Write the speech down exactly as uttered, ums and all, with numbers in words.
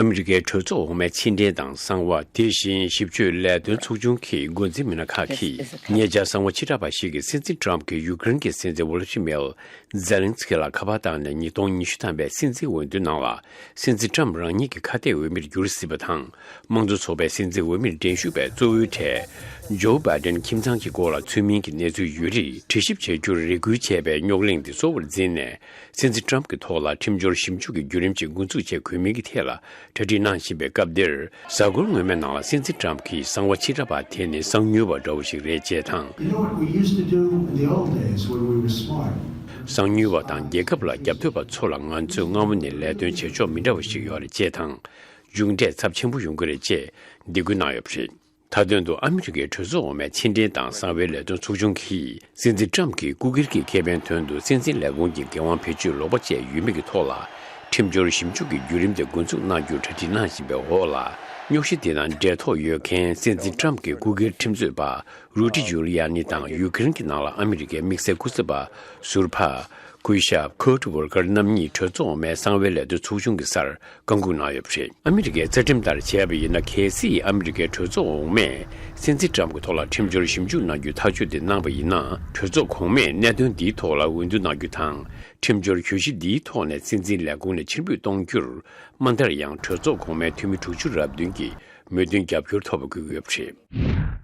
ཨ་མི་རི་ཀའི་གྲོས་ཚོགས་འོག་མའི་ཕྱི་འབྲེལ་དང་གསང་བ། དེ་བཞིན་ཞིབ་དཔྱོད་ལས་དོན་ཚོགས་ཆུང་གི་འགོ་འཛིན་མི་སྣ་ཁག་གིས་ཉེ་ཆར་གསང་བ་ཕྱི་བསྒྲགས་པ་ཞིག་གིས་སྲིད་འཛིན་ཊམ་གྱིས་ཡུ་ཀེ་རེན་གྱི་སྲིད་འཛིན་ཝོ་ལོ་ཏི་མིར་ཛེ་ལན་སི་ཀི་ལ་ཁ་པར་བཏང་ནས་ཉིས་སྟོང་ཉི་ཤུ་ཐམ་པའི་སྲིད་འཛིན་འོས་བསྡུའི་ནང་ལ་སྲིད་འཛིན་ཊམ་རང་ཉིད་ཀྱི་ཁ་གཏད་འོས་མིར་འགྱུར་སྲིད་པ་དང་། དམངས་གཙོ་ཚོགས་པའི་སྲིད་འཛིན་འོས་མིར་འགྲན་ཞུགས་པའི་གཙོ་བོའི་གྲས་ཇོ་བྷའི་ཌེན་ཁྱིམ་ཚང་གི་སྐོར་ལ་ཚུལ་མིན་གྱི་གནས་ཚུལ་ཡོད་རིགས་དྲི་ཞིབ་བྱ་རྒྱུར་རེ་སྐུལ་བྱས་པའི་རྙོག་གླེང་འདི་གཙོ་བོར་འཛིན་ནས། སྲིད་འཛིན་ཊམ་གྱི་ཐོག་ལ་ཁྲིམས་སྦྱོར་ཞིབ་འཇུག་གི་བརྒྱུད་རིམ་ཅིག་འགོ་འཛུགས་བྱེད་དགོས་མིན་གྱི་ཐད་ལ་གྲ་སྒྲིག་གནང་བཞིན་པའི་སྐབས་འདིར། གཟའ་འཁོར་སྔོན་མའི་ནང་ལ་སྲིད་འཛིན་ཊམ་གྱིས་གསང་བ་ཕྱི་བསྒྲགས་པ་དེ་ནི་གསང་ཉུལ་བ་འདྲ་བོ་ཞིག་རེད་ཅེས་དང་། You know what we used to do in the old days when we were smart? གསང་ཉུལ་བ་དང་རྒྱལ་ཁབ་ལ་རྒྱབ་གཏོད་པ་ཚོ་ལ་ང་ཚོས་སྔ་མོ་ནས་ལས་དོན་བྱེད་ཕྱོགས་མི་འདྲ་བ་ཞིག་ཡོད་རེད་ཅེས་དང་། མཇུག་འབྲས་ཚབས་ཆེན་པོ་ཡོང་གི་རེད་ཅེས་འདེད་སྐུལ་གནང་ཡོད་པ་རེད། མཐའ་དོན་དུ་ཨ་མི་རི་ཀའི་གྲོས་ཚོགས་འོག་མའི་ཕྱི་འབྲེལ་དང་གསང་བའི་ལས་དོན་ཚོགས་ཆུང་གིས་སྲིད་འཛིན་ཊམ་གྱིས་སྐུ་སྒེར་གྱི་ཁེ་ཕན་དོན་དུ་སྲིད་འཛིན་ལས་ཁུངས་ཀྱི་འགན་དབང་བེད་སྤྱོད་ལོག་པ་བྱས་ཡོད་མེད་ཀྱི་ཐོག་ལ་ཁྲིམས་སྦྱོར་ཞིབ་འཇུག་གི་བརྒྱུད་རིམ་དེ་འགོ་འཛུགས་གནང་རྒྱུར་གྲ་སྒྲིག་གནང་བཞིན་པའི་འོག་ལ། རྙོག་གཞི་དེ་དང་འབྲེལ་ཐོགས་ཡོད་མཁན་སྲིད་འཛིན་ཊམ་གྱི་སྐུ་སྒེར་ཁྲིམས་རྩོད་པ་རུ་ཌི་ཇུ་ལི་ཡ་ནི་དང་ཡུ་ཀེ་རེན་གྱི་ནང་ལ་ཨ་མི་རི་ཀའི་དམིགས་བསལ་སྐུ་ཚབ་པ་ཟུར་པ། སྐུ་ཞབས་ཁུར་ཊི་ཝོལ་ཀར་རྣམ་གཉིས་གྲོས་ཚོགས་འོག་མའི་གསང་བའི་ལས་དོན་ཚོགས་ཆུང་གི་སར་བཀའ་འགུག་གནང་ཡོད་པ་རེད། ཨ་མི་རི་ཀའི་རྩ་ཁྲིམས་ལྟར་བྱས་པ་ཡིན་ན། གལ་སྲིད་ཨ་མི་རི་ཀའི་གྲོས་ཚོགས་འོག་མས་སྲིད་འཛིན་ཊམ་གྱི་ཐོག་ལ་ཁྲིམས་སྦྱོར་ཞིབ་འཇུག་གནང་རྒྱུའི་ཐག་གཅོད་དེ་གནང་པ་ཡིན་ན། གྲོས་ཚོགས་གོང་མས་གནད་དོན་འདིའི་ཐོག་ལ་འོས་བསྡུ་གནང་རྒྱུ་དང་། ཁྲིམས་སྦྱོར་གྱོད་གཞི་འདིའི་ཐོག་ནས་སྲིད་འཛིན་ལས་ཁུངས་ནས་ཕྱིར་འབུད་གཏོང་རྒྱུར་མ་མཐར་ཡང་གྲོས་ཚོགས་གོང་མའི་འཐུས་མི་དྲུག་ཅུ་རེ་བདུན་གྱི་མོས་མཐུན་རྒྱབ་སྐྱོར་ཐོབ་པ་དགོས་ཀྱི་ཡོད་པ་རེད།